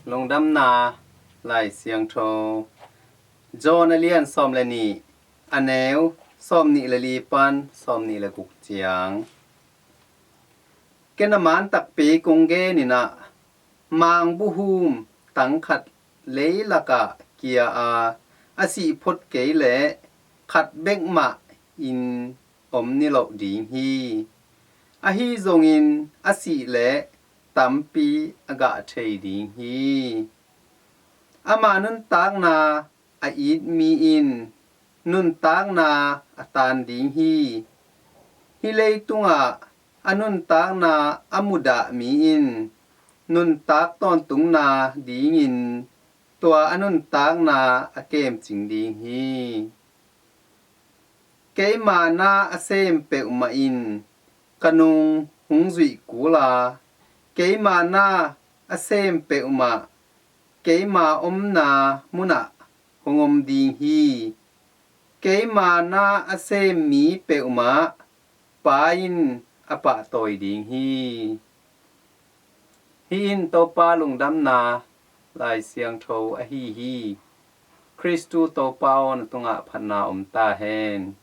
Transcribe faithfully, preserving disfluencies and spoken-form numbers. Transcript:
Lungdamna Lai Siangtho, John a lian sawm le nih, a neu sawm nih le li pan sawm nih le guk ciang. Ken a man takpi kong genin ah, mangbuhum tang khat leilakah kia a, a sih phot kei leh khat bek mah in om niloh ding hi. Ahi zongin a sih leh tampi a gah thei ding hi. Ama nuntakna a it mi in nuntakna a tan ding hi. Hih leitungah a nuntakna a mudah mi in nuntak tawntungna dingin tua a nuntakna a kemcing ding hi. Keima na a sem peuhmah in ka nung hong zuih kul a, keima na a sem peuhmah keima omna munah hong om ding hi. Keima na a sem mi peuhmah Pa in a pahtawi ding hi. Hih in Topa lungdamna Lai Siangtho ahi hi. Khristu Topa aw, na tungah phatna om ta hen.